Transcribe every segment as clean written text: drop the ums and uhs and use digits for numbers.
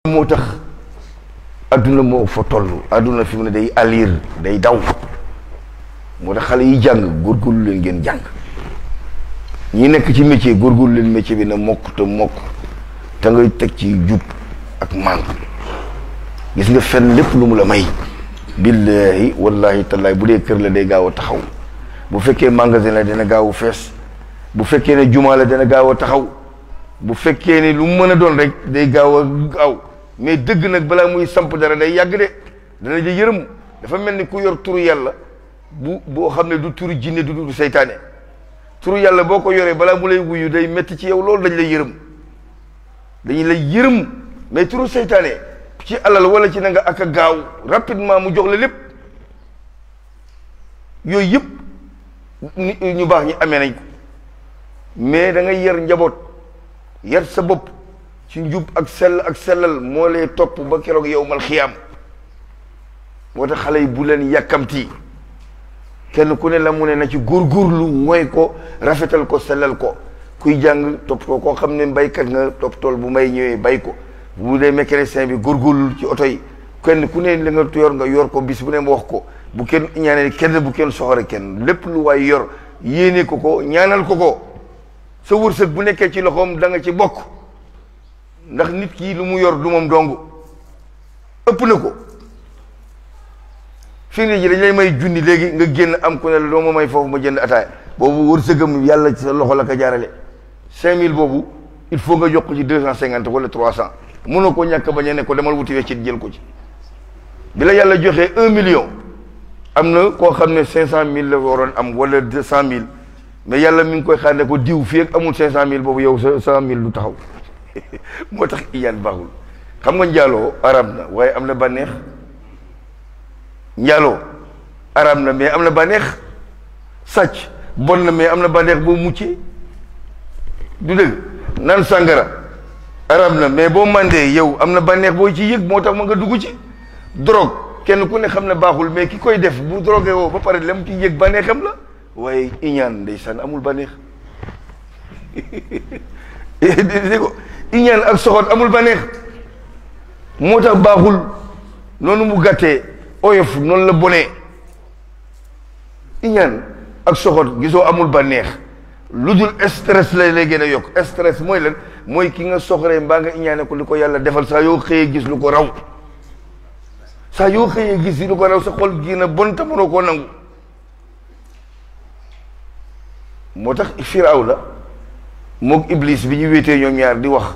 moo tax adduna moo fa toll adduna fi mu ne day alir day daw moo tax xale yi jàng góorgóorlu leen ngeen jàng ñi nekk ci métier góorgóorlu leen métier bi na mokk te ngay teg ci jub ak mànk gis nga fenn lépp lu mu la may billahi wallahi tallahi bu dee kër la day gaaw a taxaw bu fekkee magasin la dina gaaw a fees bu fekkee ne jumaa la dina gaaw a taxaw bu fekkee ne lu mu mën a doon rek day gaaw a gaaw mais dëgg nag balaa muy samp dara day yàgg de dana ja yërëm dafa mel ni ku yor turu yàlla boo xam ne du turu jinne du seytaane turu yàlla boo ko yoree balaa mu lay wuyu day metti ci yow loolu dañ lay yërëm mais turu seytaane ci alal wala ci na nga ak a gaaw rapidement mu jox la lépp yooyu yëpp ñu baax ñi amee nañ ko mais da ngay yar njaboot yar sa bopp ci njub ak sellal moo lay topp ba keroog yow mal xiyaam moo tax xale yi bu leen yàkkamti kenn ku ne la mu ne na ci góorgóorlu mooy ko rafetal ko sellal ko kuy jàng toppatoo koo xam ne baykat nga toppatool bu may ñëwee bay ko bu dee mécanicien bi góorgóorlu ci oto yi kenn ku ne li nga yor ko bis bu ne mu wax ko bu kenn ñaanee kenn bu kenn soxore kenn lépp lu waay yor yéene ko ñaanal ko sa wërsëg bu nekkee ci loxoom da nga ci bokk ndax nit ki lu mu yor du moom dong ëpp na ko fii nii ji dañ lay may junni léegi nga génn am ku ne la doo ma may foofu ma jënd ataaya boobu wërsëgam yàlla ci sa loxo la ko jaarale 5000 boobu il faut nga jox ko ci 250 wala 300 mënoo ko ñàkk bañ a ne ko demal wuti weccit jël ko ci bi la yàlla joxee 1 million am na koo xam ne 500000 la waroon am wala 200000 mais yàlla mi ngi koy xaar ne ko diw fii ak amul 500000 boobu yow sa 100000 du taxaw moo tax iyaan baaxul xam nga njaaloo araam na waaye am na bànneex njaaloo araam na mais am na bànneex sàcc bon na mais am na bànneex boo muccee du dëgg naan sàngara araam na mais boo mandee yow am na bànneex boo ci yëg moo tax ma nga dugg ci drogue kenn ku ne xam ne baaxul mais ki koy def bu drogué woo ba pare lam ci yëg bànneexam la waaye iñaan ndeysaan amul bànneex dé ko iñaan ak soxot amul bànneex moo tax baaxul noonu mu gàttee oyof noonu la bonee iñaan ak soxot gisoo amul bànneex lu dul stress lay gën a yokk stress mooy lan mooy ki nga soxoree mbaa nga iñaane ko li ko yàlla defal saa yoo xëyee gis lu ko raw saa yoo xëyee gis lu ko raw sa xol gi na bon ta mënoo koo nangu moo tax Firawna mook Iblis bi ñu wéetee ñoom ñaar di wax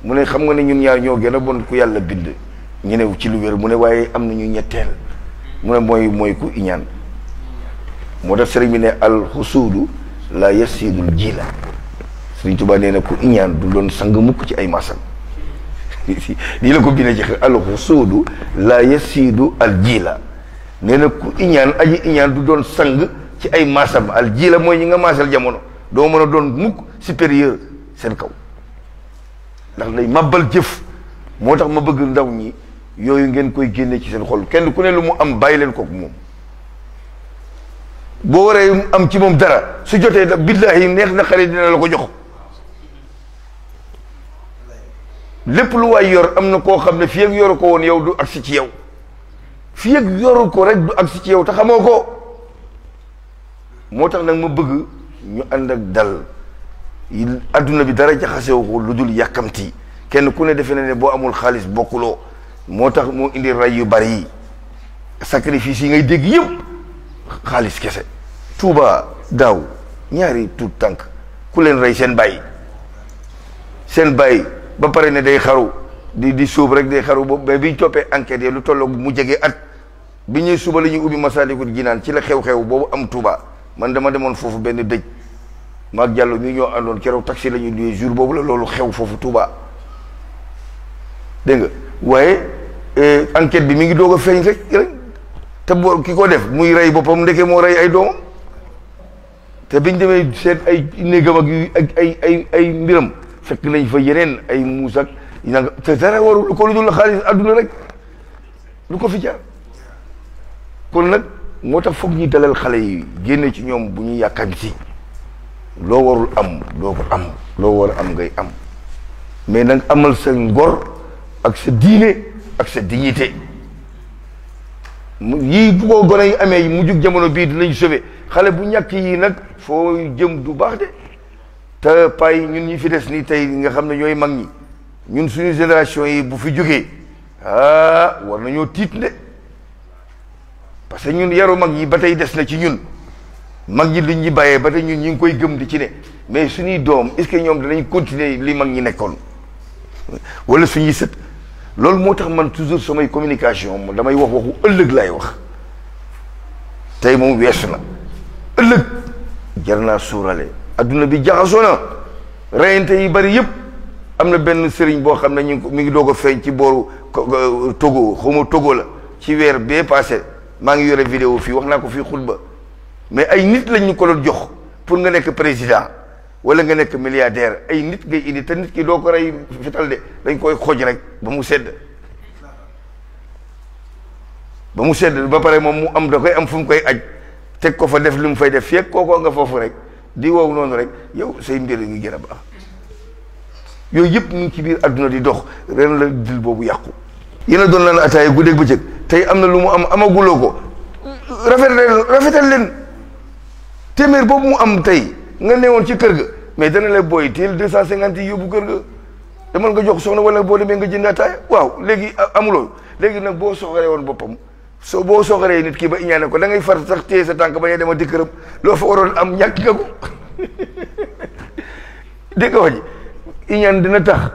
mu ne xam nga ne ñun ñaar ñoo gën a bon ku yàlla bind ñu ne ci lu wér mu ne waaye am na ñu ñetteel mu ne mooy ku iñaan moo tax sëriñ bi ne alxusuudu la yasidul jila sëriñ Tuubaa nee na ku iñaan du doon sang mukk ci ay masam lii la ko bindee ci alxusuudu la yasidu al jila nee na ku iñaan aji iñaan du doon sang ci ay maasam al ji la mooy ñi nga maasal jamono doo mën a doon mukk supérieur seen kaw ndax day màbbal jëf moo tax ma bëgg ndaw ñi yooyu ngeen koy génne ci seen xol kenn ku ne lu mu am bàyyi leen kook moom boo waree am ci moom dara su jotee da billaahi neex na xarit dina la ko jox lépp lu waay yor am na koo xam ne fii ak yoru ko woon yow du agsi ci yow fii ak yoru ko rek du agsi ci yow te xamoo ko moo tax nag ma bëgg ñu ànd ak dal adduna bi dara jaxasewu ko lu dul yàkkamti kenn ku ne defe na ne boo amul xaalis bokkuloo moo tax moo indi ray yu bari yi sacrifice yi ngay dégg yëpp xaalis kese Tuuba daaw ñaari tuut tànk ku leen rey seen bàyyi ba pare ne day xaru di suub rek day xaru boobu mais biñ toppee enquête yi lu tolloog mu jege at bi ñuy suba la ñuy ubbi Masaalikul Jinaan ci la xew-xew boobu am Tuuba man dama demoon foofu benn dëj maag Jàllo mi ñoo àndoon keroog taxi la ñuy duyee jour boobu la loolu xew foofu Touba dégg nga waaye enquête bi mi ngi doog a feeñ rek te boo ki ko def muy rey boppam ndeke moo rey ay doomam te biñ demee seet ay néegam ak ay mbiram fekk nañ fa yeneen ay muus ak nanga te dara warul lu ko lu dul la xaalis adduna rek lu ko fi jaar kon nag moo tax foog ñuy dalal xale yi génne ci ñoom bu ñu yàkkamti loo warul am doo ko am loo war a am ngay am mais nag amal sa ngor ak sa diine ak sa dignité yii bu ko gone yi amee mu jug jamono bii dinañ sauvé xale bu ñàkk yii nag foo jëm du baax de te pay ñun ñi fi des nii tey nga xam ne ñooy mag ñi ñun suñu génération yi bu fi jógee war nañoo tiit de parce que ñun yaru mag ñi ba tey des na ci ñun mag ñi liñ ñi bàyyee ba tey ñun ñi ngi koy gëm di ci ne mais suñuy doom est-ce que ñoom danañ continuer li mag ñi nekkoon wala suñuy sët loolu moo tax man toujours samay communication damay wax waxu ëllëg lay wax tey moom weesu na ëllëg jar naa suurale adduna bi jaxasoo na reyante yi bari yëpp am na benn sëriñ boo xam ne mi ngi doog a feeñ ci booru Togo xawma Togo la ci weer bee passé maa ngi yore vidéo fii wax naa ko fii xutba mais ay nit lañ ñu ko doon jox pour nga nekk président wala nga nekk milliardaire ay nit ngay indi te nit ki doo ko rey fital de dañ koy xooj rek ba mu sedd ba pare moom mu am da koy am fu mu koy aj teg ko fa def li mu fay def fekk kookoo nga foofu rek di wow noonu rek yow say mbir ngi gën a baax yooyu yëpp mu ngi ci biir adduna di dox ren la dil boobu yàqu yéen a doon naan ataaya guddeeg bëccëg tey am na lu mu am amaguloo ko rafetal leen téeméer boobu mu am tey nga newoon ci kër ga mais dana la booy teel 250 yi yóbbu kër ga demal nga jox soxna wala boo demee nga jënd ataaya waaw léegi amuloo léegi nag boo soxoree woon boppam boo soxoree nit ki ba iñaane ko da ngay far sax téye sa tànk bañ a dem a di këram loo fa waroon am ñàkk nga ko dégg nga wax ji iñaan dina tax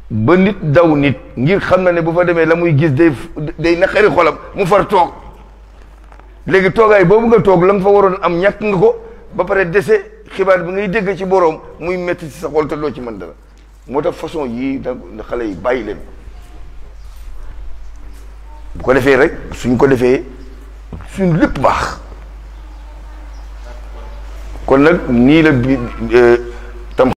ba nit daw nit ngir xam na ne bu fa demee la muy gis day naqari xolam mu far toog léegi toogaay boobu nga toog la nga fa waroon am ñàkk nga ko ba pare dese xibaar bi ngay dégg ci boroom muy metti ci sa xol te doo ci mën dara moo tax façon yii da xale yi bàyyi leen bu ko defee rek suñ ko defee suñ lépp baax kon nag nii la bi